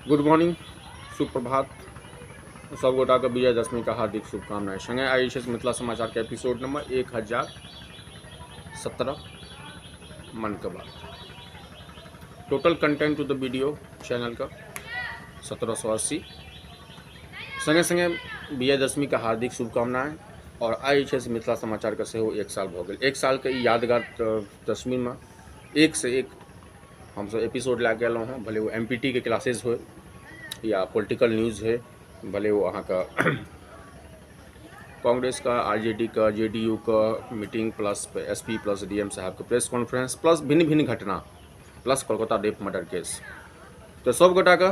Good morning, सुप्रभात सब गोटाके विजयदशमीके हार्दिक शुभकामना। संगे आइ जे छै मिथिला समाचारके एपिसोड नंबर 1017 मन के बात। Total content to the video चैनलके 1780। संगे संगे विजयदशमीके हार्दिक शुभकामनाएं। और आइ जे छै से मिथिला समाचारके सेहो 1 साल भऽ गेल। 1 सालके ई यादगार दशमीमे एक से एक हमसब एपिसोड लए कऽ एलहुँ हँ, भले ओ MPT के क्लासेज होइ या पॉलिटिकल न्यूज होइ, भले ओ अहाँके कांग्रेसके, RJD के, JDU के meeting plus SP plus DM साहबके प्रेस कॉन्फ्रेंस प्लस भिन्न भिन्न घटना plus Kolkata rape murder case. तऽ सब गोटाके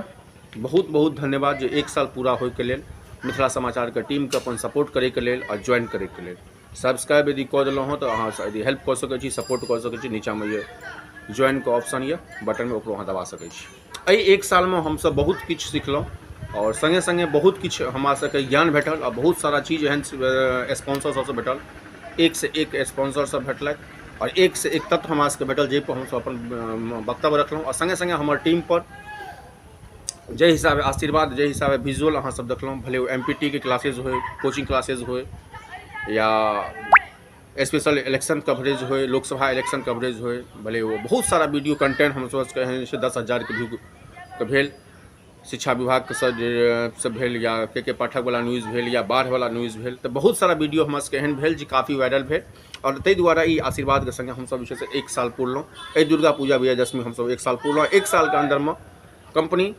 बहुत बहुत धन्यवाद जे 1 साल पूरा होइके लेल मिथिला समाचारके टीमके अपन सपोर्ट करैके लेल आओर ज्वाइन करैके लेल। सब्सक्राइब यदि कऽ देलहुँ हँ तऽ अहाँ यदि हेल्प कऽ सकै छी, सपोर्ट कऽ सकै छी, नीचाँमे ये ज्वाइनके ऑप्शन यऽ बटनमे, ओकरो अहाँ दबा सकै छी। एहि 1 सालमे हमसब बहुत किछु सिखलहुँ आओर सङ्गे सङ्गे बहुत किछु हमरा सबके ज्ञान भेटल आओर बहुत सारा चीज एहन स्पॉन्सर सबसँ भेटल, एक से एक स्पॉन्सर सब भेटलथि आओर एक से एक तत्व हमरा सबके भेटल जाहिपर हमसब अपन वक्तव्य रखलहुँ। आओर सङ्गे सङ्गे हमर टीमपर जाहि हिसाबे आशीर्वाद, जाहि हिसाबे विजुअल अहाँ सब देखलहुँ, भले ओ MPT के क्लासेज होइ, कोचिंग क्लासेज होइ या स्पेशल इलेक्शन कवरेज होइ, लोकसभा इलेक्शन कवरेज होइ, भले ओ बहुत सारा वीडियो कंटेंट हम सबके एहन छै 10,000 के व्यू के भेल, शिक्षा विभागके सब भेल या के के पाठक वाला न्यूज भेल या बाढ़ वाला न्यूज भेल, तऽ बहुत सारा वीडियो हमरा सबके एहन भेल जे काफी वायरल भेल। आओर ताहि दुआरे ई आशीर्वादके सङ्गे हमसब जे छै से 1 साल पुरलहुँ। एहि दुर्गा पूजा विजयदशमी हमसब 1 साल पुरलहुँ। 1 सालके अन्दरमे कंपनी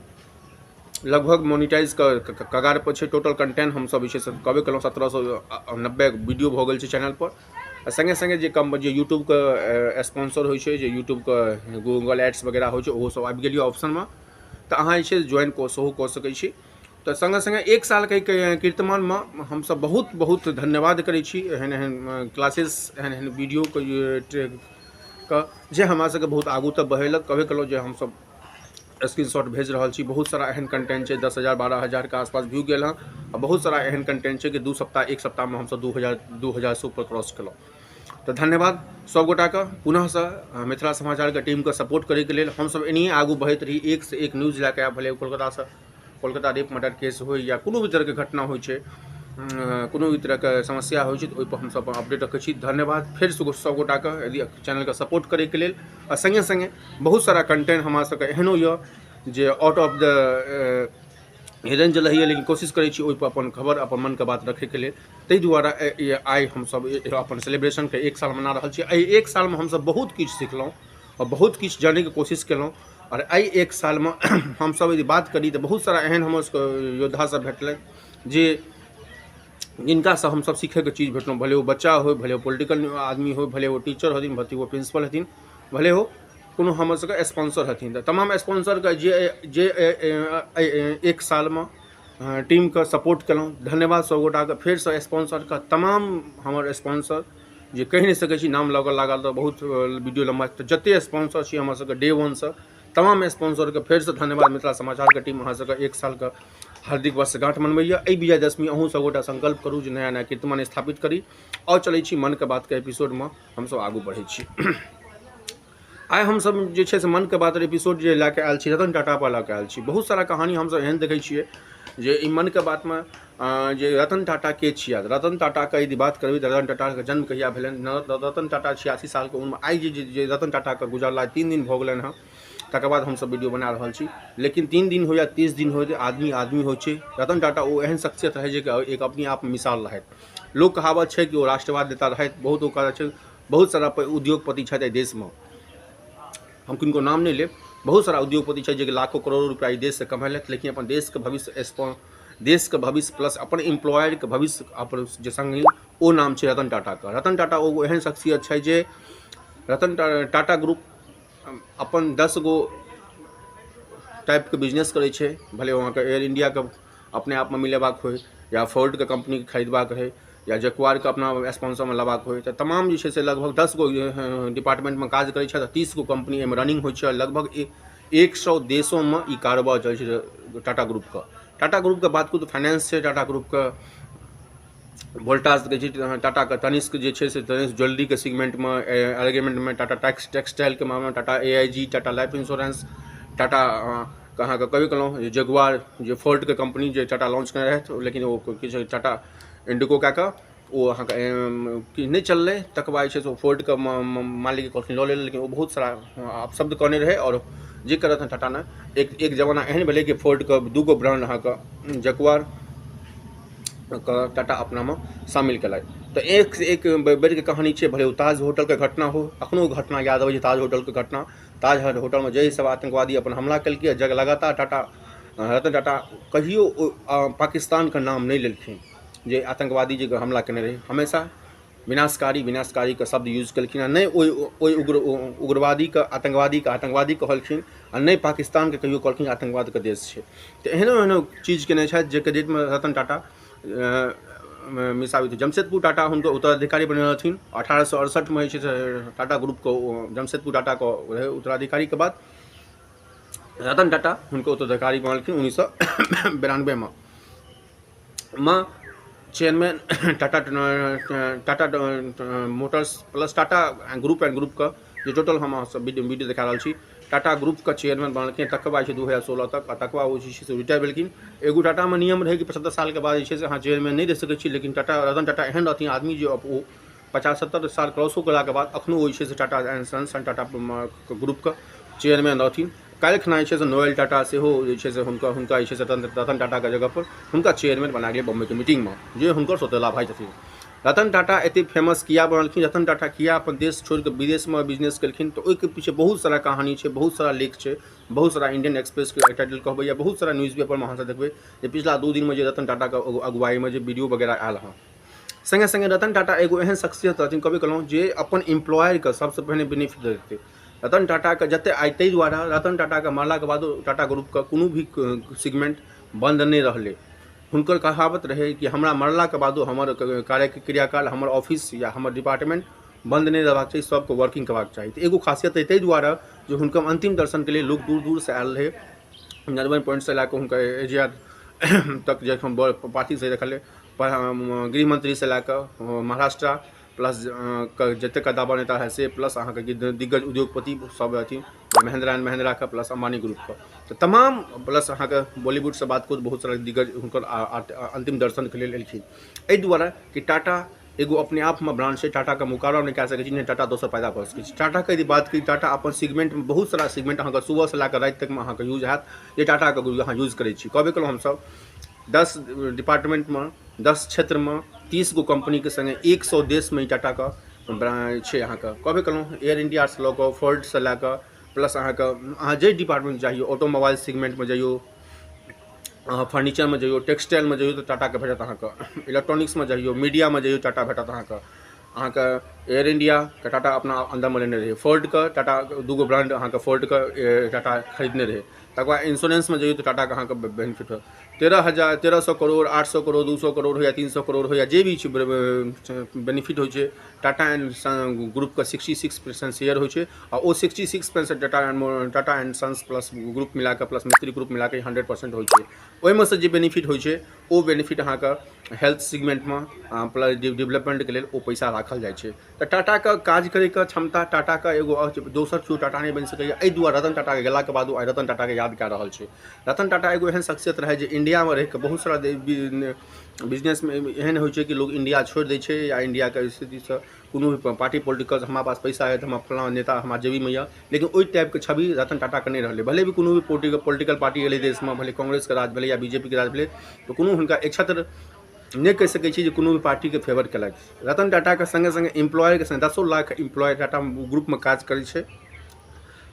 लगभग मोनिटाइज कगार पर छै। टोटल कंटेंट हमसब जे छै से कहबे केलहुँ 1790 वीडियो भऽ गेल छै चैनल पर। आ सङ्गे सङ्गे जे कम जे यूट्यूबके स्पॉन्सर होइ छै, जे यूट्यूबके गूगल एड्स वगैरह होइ छै, ओहो सब आबि गेल यऽ ऑप्शनमे, तऽ अहाँ जे छै ज्वाइन कऽ सेहो कऽ सकै छी। तऽ सङ्गे सङ्गे 1 सालके कीर्तमानमे हमसब बहुत बहुत धन्यवाद करै छी एहन एहन क्लासेस, एहन एहन वीडियोके जे हमरा सबके बहुत आगू तक बढ़ेलक। कहबे केलहुँ जे हमसब स्क्रीनशॉट भेज रहल छी, बहुत सारा एहन कंटेंट छै 10,000 12,000 के आसपास व्यू गेल हँ। आ बहुत सारा एहन कंटेंट छै कि 2 सप्ताह 1 सप्ताहमे हमसब 2000 से ऊपर क्रॉस केलहुँ। तऽ धन्यवाद सब गोटाके पुनःसँ मिथिला समाचारके टीमके सपोर्ट करैके लेल। हमसब एनाहिए आगू बढ़ैत रही, एक से एक न्यूज लए कऽ आयब, भले कोलकातासँ कोलकाता रेप मर्डर केस होइ या कोनो भी तरहके घटना होइ छै, कोनो भी तरहके समस्या होइ छै, तऽ ओहिपर हमसब अपडेट रखै छी। धन्यवाद फेर सब गोटाके यदि चैनलके सपोर्ट करैके लेल। आ सङ्गे सङ्गे बहुत सारा कंटेंट हमरा सबके एहनो यऽ जे आउट ऑफ the range रहैए, लेकिन कोशिश करै छी ओहिपर अपन खबर, अपन मनके बात रखैके लेल। ताहि दुआरे आइ हमसब अपन सेलिब्रेशनके 1 साल मना रहल छी। एहि 1 सालमे हमसब बहुत किछु सिखलहुँ आओर बहुत किछु जानैके कोशिश केलहुँ। आओर एहि 1 सालमे हमसब यदि बात करी तऽ बहुत सारा एहन हमर सबके योद्धा सब भेटलै जे जिनकासँ हमसब सीखैके चीज भेटलहुँ, भले ओ बच्चा होइ, भले ओ पोलिटिकल आदमी होइ, भले ओ टीचर हथिन, भले ओ प्रिंसिपल हथिन, भले ओ कोनो हमर सबके स्पॉन्सर हथिन। तऽ तमाम स्पॉन्सरके जे जे 1 सालमे टीमके सपोर्ट केलहुँ, धन्यवाद सब गोटाके फेरसँ स्पॉन्सरके। तमाम हमर स्पॉन्सर जे कहि नहि सकै छी, नाम लगऽ लागल तऽ बहुत वीडियो लम्बा, तऽ जते स्पॉन्सर छी हमर सबके डे 1सँ तमाम स्पॉन्सरके फेरसँ धन्यवाद। मिथिला समाचारके टीम अहाँ सबके 1 सालके हार्दिक वर्षगांठ मनबैए। एहि विजयदशमी अहूँ सब गोटा संकल्प करू जे नया नया कीर्तिमान स्थापित करी। आओर चलै छी मन के बातके एपिसोडमे, हमसब आगू बढ़ै छी। आइ हमसब जे छै से मन के बात एपिसोड जे लए कऽ आयल छी, रतन टाटा पर लए कऽ आयल छी। बहुत सारा कहानी हमसब एहन देखै छियै जे ई मन के बातमे जे रतन टाटा के छिया। रतन टाटाके यदि बात करबै तऽ रतन टाटाके जन्म कहिया भेलनि? रतन टाटा 86 सालके उम्र आइ जे रतन टाटाके गुजरला 3 दिन भऽ गेलनि हँ, तकर बाद हमसब वीडियो बना रहल छी। लेकिन 3 दिन हो या 30 दिन हो, आदमी आदमी होइ छै। रतन टाटा ओ एहन शख्सियत रहै जे एक अपने आपमे मिसाल रहथि। लोक कहावत छै कि ओ राष्ट्रवाद नेता रहथि, बहुत ओकर छै, बहुत सारा उद्योगपति छथि एहि देशमे, हम किनको नाम नहि लेब, बहुत सारा उद्योगपति छथि जे लाखों करोड़ों रुपया एहि देशसँ कमेलथि, लेकिन अपन देशके भविष्य, देशके भविष्य प्लस अपन एम्प्लॉयरके भविष्य अपन जे सङ्गी, ओ नाम छै रतन टाटाके। रतन टाटा ओ एहन शख्सियत छै जे रतन टाटा ग्रुप अपन 10 गो टाइपके बिजनेस करै छै, भले अहाँके एयर इंडियाके अपने आपमे मिलेबाक होइ या फोर्डके कम्पनीके खरीदबाक होइ या जगुआरके अपना स्पॉन्सरमे लेबाक होइ, तऽ तमाम जे छै से लगभग 10 गो डिपार्टमेंटमे काज करै छै। 30 गो कम्पनी एहिमे रनिंग होइ छै। लगभग 100 देशोमे ई कारोबार चलै छै टाटा ग्रुपके। टाटा ग्रुपके बात करू तऽ फाइनेंस छै टाटा ग्रुपके, वोल्टास कहै छै टाटाके, तनिष्क जे छै से तनिष्क ज्वेलरीके सेगमेंटमे, एग्रीमेंटमे, टाटा टेक्सटाइलके मामलामे, Tata AIG, Tata life insurance, Tata अहाँके कहबे केलहुँ जे जगुआर जे फोर्डके कम्पनी जे टाटा लॉन्च केने रहथि, लेकिन ओ किछु टाटा इंडिगो कए कऽ ओ अहाँके कि नहि चललै। तकर बाद जे छै से ओ फोर्डके मालिक कहलखिन लऽ लेल, लेकिन ओ बहुत सारा अपशब्द कहने रहै। आओर जे करत टाटा ने एक एक जमाना एहन भेलै कि फोर्डके दूगो ब्रांड अहाँके जगुआर के टाटा अपनामे शामिल केलथि। तऽ एक से एक बढ़िके कहानी छै, भले ओ ताज होटलके घटना हो। अखनो ओ घटना याद अबै छै, ताज होटलके घटना। ताज होटलमे जाहि सब आतंकवादी अपन हमला केलकै, जग लगातार टाटा, रतन टाटा कहियो पाकिस्तानके नाम नहि लेलखिन जे आतंकवादी जे हमला केने रहै। हमेशा विनाशकारी विनाशकारीके शब्द यूज केलखिन आ नहि ओहि उग्रवादीके आतंकवादीके आतंकवादी कहलखिन आ नहि पाकिस्तानके कहियो कहलखिन आतंकवादके देश छै। तऽ एहनो एहनो चीज केने छथि जाहिके डेटमे रतन टाटा मिसाबित। जमशेदपुर टाटा हुनकर उत्तराधिकारी बनेने रहथिन। 1868मे जे छै से टाटा ग्रुपके जमशेदपुर टाटाके रहै उत्तराधिकारीके बाद रतन टाटा हुनकर उत्तराधिकारी बनलखिन। 1992मे मे chairman Tata, Tata Motors plus Tata group and ग्रुपके जे टोटल हम अहाँसभ वीडियो देखा रहल छी, टाटा ग्रुपके चेयरमैन बनलखिन। तकर बाद जे छै 2016 तक, आ तकर बाद ओ जे छै से रिटायर भेलखिन। एगो टाटामे नियम रहै कि 75 सालके बाद जे छै से अहाँ चेयरमैन नहि रहि सकै छी, लेकिन टाटा रतन टाटा एहन रहथिन आदमी जे ओ 50 70 साल क्रॉसो केलाके बाद अखनो ओ जे छै से Tata and sons and Tata ग्रुपके चेयरमैन रहथिन। काल्हि खना जे छै से नोएल टाटा सेहो जे छै से हुनका जे छै से रतन टाटाके जगहपर हुनका चेयरमैन बना गेलै बम्बईके मीटिंगमे, जे हुनकर सौतेला भाई छथिन। रतन टाटा एतेक फेमस किया बनलखिन? रतन टाटा किया अपन देश छोड़िकऽ विदेशमे बिजनेस केलखिन? तऽ ओहिके पीछे बहुत सारा कहानी छै, बहुत सारा लेख छै, बहुत सारा इंडियन एक्सप्रेसके टाइटल कहबै या बहुत सारा न्यूज पेपरमे अहाँ सब देखबै जे पिछला 2 दिनमे जे रतन टाटाके अगुवाईमे जे वीडियो वगैरह आयल हँ। सङ्गे सङ्गे रतन टाटा एगो एहन शख्सियत रहथिन, कहबे केलहुँ, जे अपन एम्प्लॉयरके सबसँ पहिने बेनिफिट देतै। रतन टाटाके जतेक आइ, ताहि दुआरे रतन टाटाके मरलाके बादो टाटा ग्रुपके कोनो भी सेगमेंट बन्द नहि रहलै। हुनकर कहावत रहै कि हमरा मरलाके बादो हमर कार्य क्रियाकाल, हमर ऑफिस या हमर डिपार्टमेंट बन्द नहि रहबाक चाही, सबके वर्किंग करबाक चाही। तऽ एगो खासियत अइ ताहि दुआरे जे हुनकर अन्तिम दर्शनके लेल लोक दूर दूरसँ आयल रहै, नरवन पॉइंटसँ लए कऽ हुनकर एरिया तक जखन पार्टी से देखल, गृहमंत्रीसँ लए कऽ महाराष्ट्र प्लस के जतेक कदावर नेता है से, प्लस अहाँके दिग्गज उद्योगपति सब रहथिन महिंद्रा एंड महिंद्राके प्लस अम्बानी ग्रुपके, तऽ तमाम, प्लस अहाँके बॉलीवुडसँ बात करू, बहुत सारा दिग्गज हुनकर अन्तिम दर्शनके लेल एलखिन। एहि दुआरे कि टाटा एगो अपने आपमे ब्रांड छै, टाटाके मुकाबला नहि कए सकै छी, नहि टाटा दोसर पैदा कऽ सकै छी। टाटाके यदि बात करी, टाटा अपन सेगमेंटमे बहुत सारा सेगमेंट अहाँके सुबहसँ लए कऽ राति तकमे अहाँके यूज हैत जे टाटाके अहाँ यूज करै छी। कहबे केलहुँ हमसभ 10 डिपार्टमेंटमे, 10 क्षेत्रमे, 30 गो कम्पनीके सङ्गे 100 देशमे ई टाटाके छै। अहाँके कहबे केलहुँ एयर इंडियासँ लऽ कऽ, फोर्डसँ लए कऽ, प्लस अहाँके अहाँ जाहि डिपार्टमेंट जइयौ, ऑटोमोबाइल सेगमेंटमे जइयौ, अहाँ फर्नीचरमे जइयौ, टेक्सटाइलमे जइयौ, तऽ टाटाके भेटत अहाँके। इलेक्ट्रॉनिक्समे जइयौ, मीडियामे जइयौ, टाटा भेटत अहाँके। अहाँके एयर इंडियाके टाटा अपना अन्दरमे लेने रहै, फोर्डके टाटा दूगो ब्रांड अहाँके फोर्डके टाटा खरीदने रहै। तकर बाद इंश्योरेंसमे जइयौ तऽ टाटाके अहाँके बेनिफिट होयत। 13,000, 1300 करोड़, 800 करोड़, 200 करोड़ हो या 300 करोड़ हो या जे भी बेनिफिट होइ छै, टाटा एंड ग्रुपके 66% शेयर होइ छै आ ओ 66% Tata and sons plus group मिलाकऽ प्लस मिस्त्री ग्रुप मिलाकऽ 100% होइ छै। ओहिमे सँ जे बेनिफिट होइ छै ओ बेनिफिट अहाँके हेल्थ सेगमेंटमे प्लस डेवलपमेंटके लेल ओ पैसा राखल जाइ छै। तऽ टाटाके काज करैके क्षमता, टाटाके एगो दोसर केओ टाटा नहि बनि सकैए। एहि दुआरे रतन टाटाके गेलाके बादो आइ रतन टाटाके याद कए रहल छै। रतन टाटा एगो एहन शख्सियत रहै जे इण्डियामे रहिकऽ बहुत सारा बिजनेसमे एहन होइ छै कि लोग इण्डिया छोड़ि दै छै या इण्डियाके स्थितिसँ कोनो भी पार्टी पोलिटिकल, हमरा पास पैसा यऽ तऽ हमरा फलाँ नेता हमरा जेबीमे यऽ, लेकिन ओहि टाइपके छवि रतन टाटाके नहि रहलै। भले भी कोनो भी पोलिटिकल पार्टी एलै देशमे, भले कांग्रेसके राज भेलै या बीजेपीके राज भेलै, तऽ कोनो हुनका एकछत्र नहि कहि सकै छी जे कोनो भी पार्टीके फेवर केलथि। रतन टाटाके सङ्गे सङ्गे एम्प्लॉयके सङ्गे दसो लाख एम्प्लॉय टाटा ग्रुपमे काज करै छै,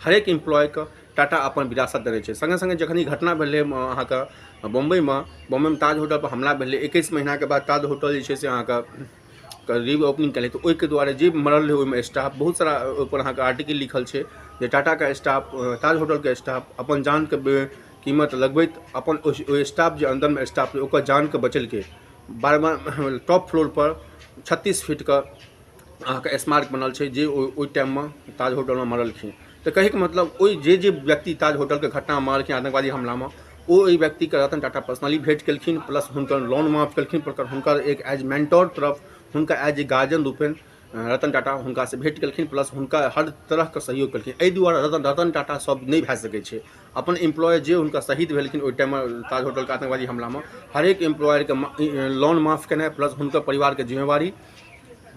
हरेक एम्प्लॉयके टाटा अपन विरासत देने छै। सङ्गे सङ्गे जखन ई घटना भेलै अहाँके बम्बईमे ताज होटलपर हमला भेलै, 21 महीनाके बाद ताज होटल जे छै से अहाँके रीओपनिंग केलै, तऽ ओहिके दुआरे जे मरल रहै ओहिमे स्टाफ बहुत सारा, ओहिपर अहाँके आर्टिकल लिखल छै जे टाटाके स्टाफ, ताज होटलके स्टाफ अपन जानके कीमत लगबैत अपन ओहि स्टाफ जे अन्दरमे स्टाफ रहै ओकर जानके बचेलकै। बार बार टॉप फ्लोरपर 36 फीटके अहाँके स्मारक बनल छै जे ओहि टाइममे ताज होटलमे मरलखिन। तऽ कहैके मतलब ओहि जे जे व्यक्ति ताज होटलके घटनामे मरलखिन आतंकवादी हमलामे, ओ ओहि व्यक्तिके रतन टाटा पर्सनली भेँट केलखिन, प्लस हुनकर लोन माफ केलखिन, पर हुनकर एक एज मेंटोर तरफ हुनका एज ए गार्जियन रूपेण रतन टाटा हुनकासँ भेँट केलखिन, प्लस हुनका हर तरहके सहयोग केलखिन। एहि दुआरे रतन रतन टाटा सब नहि भए सकै छै। अपन एम्प्लॉय जे हुनका शहीद भेलखिन ओहि टाइममे ताज होटलके आतङ्कवादी हमलामे, हरेक एम्प्लॉयरके लोन माफ केनाइ, प्लस हुनकर परिवारके जिम्मेवारी,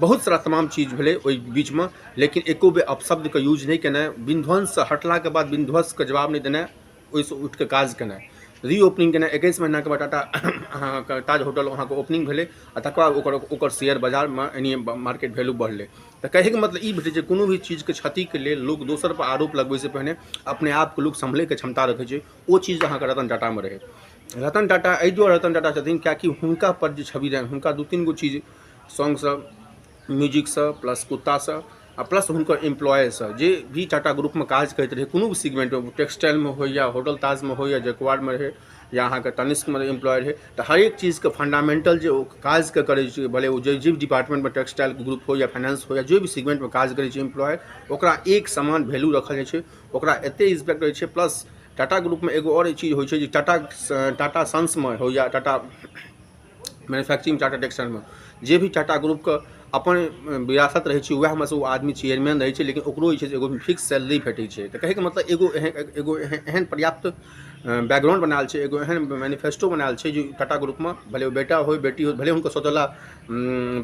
बहुत सारा तमाम चीज भेलै ओहि बीचमे, लेकिन एको बेर अपशब्दके यूज नहि केनाइ, विध्वंससँ हटलाके बाद विध्वंसके जवाब नहि देनाइ, ओहिसँ उठिके काज केनाइ, रीओपनिंग केनाइ। 21 महीनाके बाद टाटा अहाँके ताज होटल अहाँके ओपनिंग भेलै आ तकर बाद ओकर ओकर शेयर बाजारमे एनाहिए मार्केट वैल्यू बढ़लै। तऽ कहैके मतलब ई भेटै छै, कोनो भी चीजके क्षतिके लेल लोक दोसरपर आरोप लगबैसँ पहिने अपने आपके लोक सम्हलैके क्षमता रखै छै। ओ चीज अहाँके रतन टाटामे रहै। रतन टाटा एहि दुआरे रतन टाटा छथिन किएकि हुनका पर जे छवि रहनि, हुनका दू तीन गो चीज सॉन्गसँ, म्यूजिकसँ, प्लस कुत्तासँ आ प्लस हुनकर एम्प्लॉयसँ, जे भी टाटा ग्रुपमे काज करैत रहै कोनो भी सेगमेंटमे, टेक्सटाइलमे होइ या होटल ताजमे होइ या जगुआरमे रहै या अहाँके तनिष्कमे एम्प्लॉय रहै, तऽ हरेक चीजके फंडामेंटल जे ओ काजके करै छै, भले ओ जे भी डिपार्टमेंटमे टेक्सटाइल ग्रुप हो या फाइनेंस हो या जे भी सेगमेंटमे काज करै छै एम्प्लॉय, ओकरा एक समान वैल्यू रखल जाइ छै, ओकरा एतेक रिस्पेक्ट रहै छै। प्लस टाटा ग्रुपमे एगो आओर चीज होइ छै जे टाटा टाटा सन्समे हो या टाटा मैन्युफैक्चरिंग टाटा टेक्सटाइलमे, जे भी टाटा ग्रुपके अपन विरासत रहै छै उएहमे सँ ओ आदमी चेयरमैन रहै छै, लेकिन ओकरो जे छै से एगो फिक्स सैलरी भेटै छै। तऽ कहैके मतलब एगो एहन एगो एहन पर्याप्त बैकग्राउंड बनायल छै, एगो एहन मैनिफेस्टो बनायल छै जे टाटा ग्रुपमे भले ओ बेटा होइ, बेटी होइ, भले हुनकर सौतेला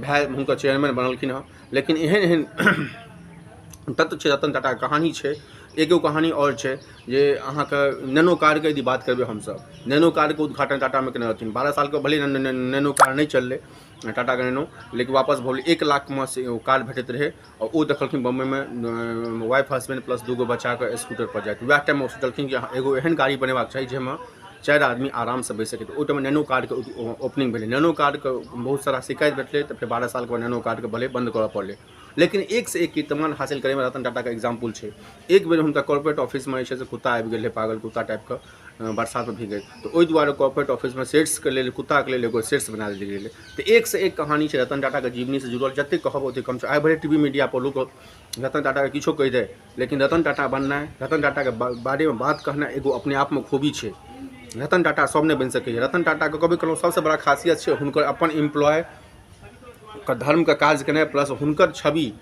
भाय हुनकर चेयरमैन बनलखिन हँ, लेकिन एहन एहन तत्व छै। रतन टाटाके कहानी छै, एगो कहानी आओर छै जे अहाँके नैनो कारके यदि बात करबै हमसभ, नैनो कारके उद्घाटन टाटामे केने रहथिन 12 सालके, भले नैनो कार नहि चललै टाटाके नैनो, लेकिन वापस भऽ गेलै। 1 लाखमे से ओ कार भेटैत रहै आओर ओ देखलखिन बम्बइमे वाइफ हसबैंड प्लस 2 गो बच्चाके स्कूटरपर जाइत। वएह टाइममे ओ सोचलखिन कि एगो एहन गाड़ी बनेबाक चाही जाहिमे 4 आदमी आरामसँ बैस सकै। ओहि टाइममे नैनो कारके ओपनिंग भेलै। नैनो कारके बहुत सारा शिकायत भेटलै, तऽ फेर 12 सालके बाद नैनो कारके भले बन्द करऽ पड़लै, लेकिन एकसँ एक कीर्तिमान हासिल करैमे रतन टाटाके एग्जाम्पल छै। एक बेर हुनका कॉर्पोरेट ऑफिसमे जे छै से कुत्ता आबि गेल रहै, पागल कुत्ता टाइपके, बरसातमे भीग गेल, तऽ ओहि दुआरे कॉर्पोरेट ऑफिसमे सेट्सके लेल, कुत्ताके लेल एगो सेट्स बना देल गेलै। तऽ एकसँ एक कहानी छै रतन टाटाके जीवनीसँ जुड़ल, जतेक कहब ओतेक कम छै। आइ भरि टी वी मीडिया पर लोक रतन टाटाके किछो कहि दै, लेकिन रतन टाटा बननाइ, रतन टाटाके बारेमे बात कहनाइ एगो अपने आपमे खूबी छै। रतन टाटा सब नहि बनि सकैए। रतन टाटाके कहबे केलहुँ, सबसँ बड़ा खासियत छै हुनकर अपन एम्प्लॉय के धर्मके काज केनाइ, प्लस हुनकर छवि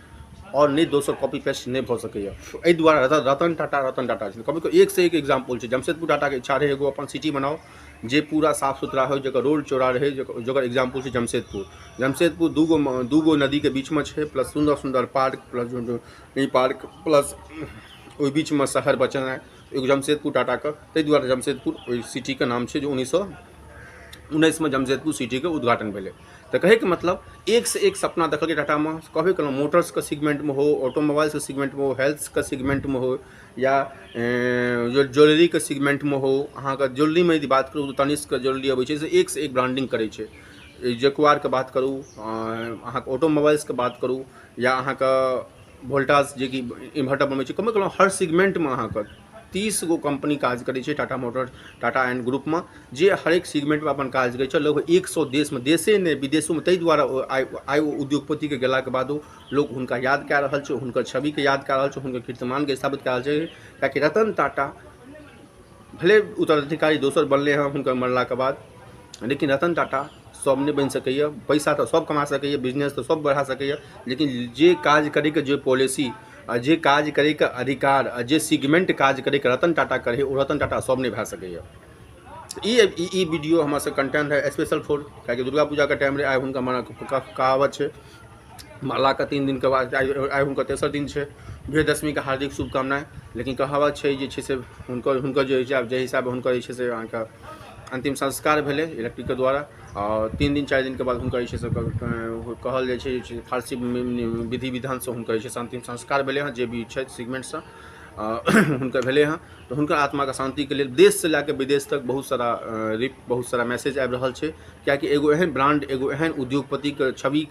आओर नहि दोसर कॉपी पेस्ट नहि भऽ सकैए। एहि दुआरे रतन टाटा रतन टाटा छै। कभी कभी एकसँ एक एग्जाम्पल छै। जमशेदपुर टाटाके इच्छा रहै एगो अपन सिटी बनाउ जे पूरा साफ सुथरा होइ, जकर रोड चौड़ा रहै, जकर एग्जाम्पल छै जमशेदपुर। जमशेदपुर दूगो नदीके बीचमे छै, प्लस सुन्दर सुन्दर पार्क, प्लस पार्क, प्लस ओहि बीचमे शहर बचेनाइ एगो जमशेदपुर टाटाके, ताहि दुआरे जमशेदपुर ओहि सिटीके नाम छै जे 1919मे जमशेदपुर सिटीके उद्घाटन भेलै। तऽ कहैके मतलब एकसँ एक सपना देखलकै टाटामे। कहबे केलहुँ, मोटर्सके सेगमेंटमे हो, ऑटोमोबाइल्सके सेगमेंटमे हो, हेल्थके सेगमेंटमे हो या ज्वेलरीके सेगमेंटमे हो। अहाँके ज्वेलरीमे यदि बात करू तऽ तनिष्कके ज्वेलरी अबै छै से एकसँ एक ब्रांडिंग करै छै। जगुआरके बात करू, अहाँके ऑटोमोबाइल्सके बात करू या अहाँके वोल्टास जेकि इन्वर्टर बनबै छै, कहबे केलहुँ हर सेगमेंटमे अहाँके 30 गो कम्पनी काज करै छै टाटा मोटर टाटा एंड ग्रुपमे, जे हरेक सेगमेंटमे अपन काज करै छै। लगभग 100 देशमे, देशे नहि विदेशोमे। ताहि दुआरे आइ आइ ओ उद्योगपतिके गेलाके बादो लोक हुनका याद कए रहल छै, हुनकर छविके याद कए रहल छै, हुनकर कीर्तिमानके स्थापित कए रहल छै। कियाकि रतन टाटा भले उत्तराधिकारी दोसर बनलै हँ हुनकर मरलाके बाद, लेकिन रतन टाटा सब नहि बनि सकैए। पैसा तऽ सब कमा सकैए, बिजनेस तऽ सब बढ़ा सकैए, लेकिन जे काज करैके जे पॉलिसी आ जे काज करैके अधिकार आ जे सेगमेंट काज करैके रतन टाटा करै, ओ रतन टाटा सब नहि भए सकैए। ई ई वीडियो हमरा सबके कंटेंट है स्पेशल फॉर, कियाकि दुर्गा पूजाके टाइम रहै। आइ हुनका मना कहावत छै, मरलाके 3 दिनके बाद आइ हुनकर तेसर दिन छै। विजयदशमीके हार्दिक शुभकामना। लेकिन कहावत छै जे छै से हुनकर हुनकर जे जाहि हिसाबे हुनकर जे छै से अहाँके अन्तिम संस्कार भेलै इलेक्ट्रिकके द्वारा, आओर 3 दिन 4 दिनके बाद हुनकर जे छै से कहल जाइ छै जे फारसी विधि विधानसँ हुनकर जे छै से अन्तिम संस्कार भेलै हँ, जे भी छै सेगमेंटसँ हुनकर भेलै हँ। तऽ हुनकर आत्माके शान्तिके लेल देशसँ लए कऽ विदेश तक बहुत सारा रिप बहुत सारा मैसेज आबि रहल छै, किएकि एगो एहन ब्रांड, एगो एहन उद्योगपतिके छवि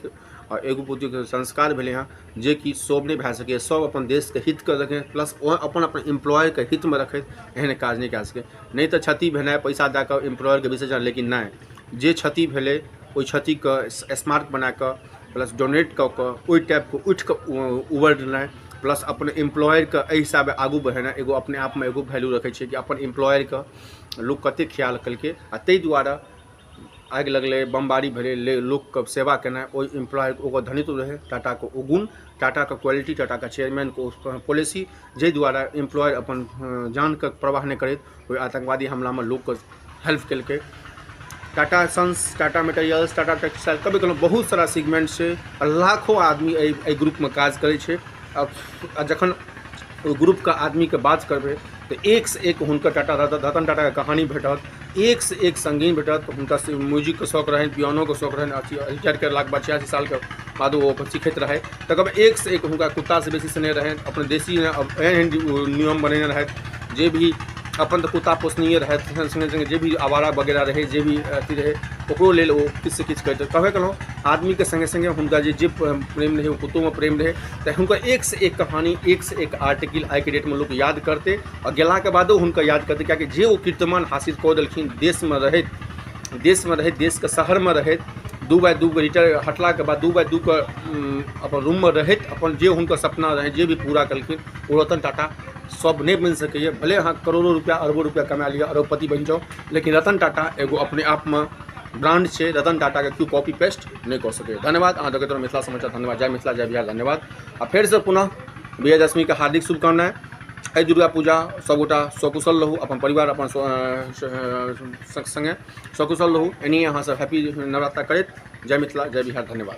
आओर एगो उद्योगके संस्कार भेलै हँ जेकि सब नहि भए सकैए। सब अपन देशके हितके रखैत प्लस ओ अपन अपन एम्प्लॉयरके हितमे रखैत एहन काज नहि कए सकैए। नहि तऽ क्षति भेनाइ पैसा दए कऽ एम्प्लॉयरके विसर्जन, लेकिन नहि, जे क्षति भेलै ओहि क्षतिके स्मारक बना कऽ प्लस डोनेट कऽ कऽ ओहि टाइपके उठि कऽ उबरनाइ, प्लस अपन एम्प्लॉयरके एहि हिसाबे आगू बढ़ेनाइ एगो अपने आपमे एगो वैल्यू रखै छै कि अपन एम्प्लॉयरके लोक कतेक ख्याल केलकै। आ ताहि दुआरे आगि लगलै, बमबारी भेलै, लोकके सेवा केनाइ ओहि एम्प्लॉय ओकर धनित्व रहै। टाटाके ओ गुण, टाटाके क्वालिटी, टाटाके चेयरमैनके ओ पॉलिसी, जाहि दुआरे एम्प्लॉय अपन जानके परवाह नहि करैत ओहि आतङ्कवादी हमलामे लोकके हेल्प केलकै। Tata Sons, Tata Materials, Tata Textile, कभी कहलहुँ बहुत सारा सेगमेंट छै आ लाखों आदमी एहि एहि ग्रुपमे काज करै छै। आ जखन ओहि ग्रुपके आदमीके बात करबै तऽ एकसँ एक हुनकर टाटा रतन टाटाके कहानी भेटत, एकसँ एक संगीन भेटत। हुनका म्यूजिकके शौक रहनि, पियानोके शौक रहनि, अथी रिटायर करलाके बाद 86 सालके बाद ओ अपन सीखैत रहै। तकर बाद एकसँ एक हुनका कुत्तासँ बेसी स्नेह रहनि, अपन देशी एहन एहन नियम बनेने रहथि जे भी अपन तऽ कुत्ता पोसनहिए रहथि, सङ्गे सङ्गे जे भी आवारा वगैरह रहै, जे भी अथी रहै, ओकरो लेल ओ किछुसँ किछु करैत। कहबे केलहुँ, आदमीके सङ्गे सङ्गे हुनका जे जे प्रेम रहै ओ कुत्तोमे प्रेम रहै। तऽ हुनकर एकसँ एक कहानी, एकसँ एक आर्टिकल आइके डेटमे लोक याद करतै आओर गेलाके बादो हुनका याद करतै, किएकि जे ओ कीर्तिमान हासिल कऽ देलखिन देशमे रहैत, देशमे रहैत, देशके शहरमे रहैत, 2x2 के रिटायर हटलाके बाद 2x2 के अपन रूममे रहैत अपन जे हुनकर सपना रहै जे भी पूरा केलखिन, ओ रतन टाटा सब नहि बनि सकैए। भले अहाँ करोड़ो रुपैआ अरबो रुपैआ कमा लिअ, अरबपति बनि जाउ, लेकिन रतन टाटा एगो अपने आपमे ब्रांड छै। रतन टाटाके केओ कॉपी पेस्ट नहि कऽ सकैए। धन्यवाद। अहाँ देखैत रहू मिथिला समाचार। धन्यवाद। जय मिथिला, जय बिहार। धन्यवाद। आ फेरसँ पुनः विजयदशमीके हार्दिक शुभकामना। एहि दुर्गा पूजा सभगोटा सकुशल रहू, अपन परिवार अपन सङ्गे सकुशल रहू। एनाहिए अहाँसभ हैप्पी नवरात्रा करैत। जय मिथिला, जय बिहार। धन्यवाद।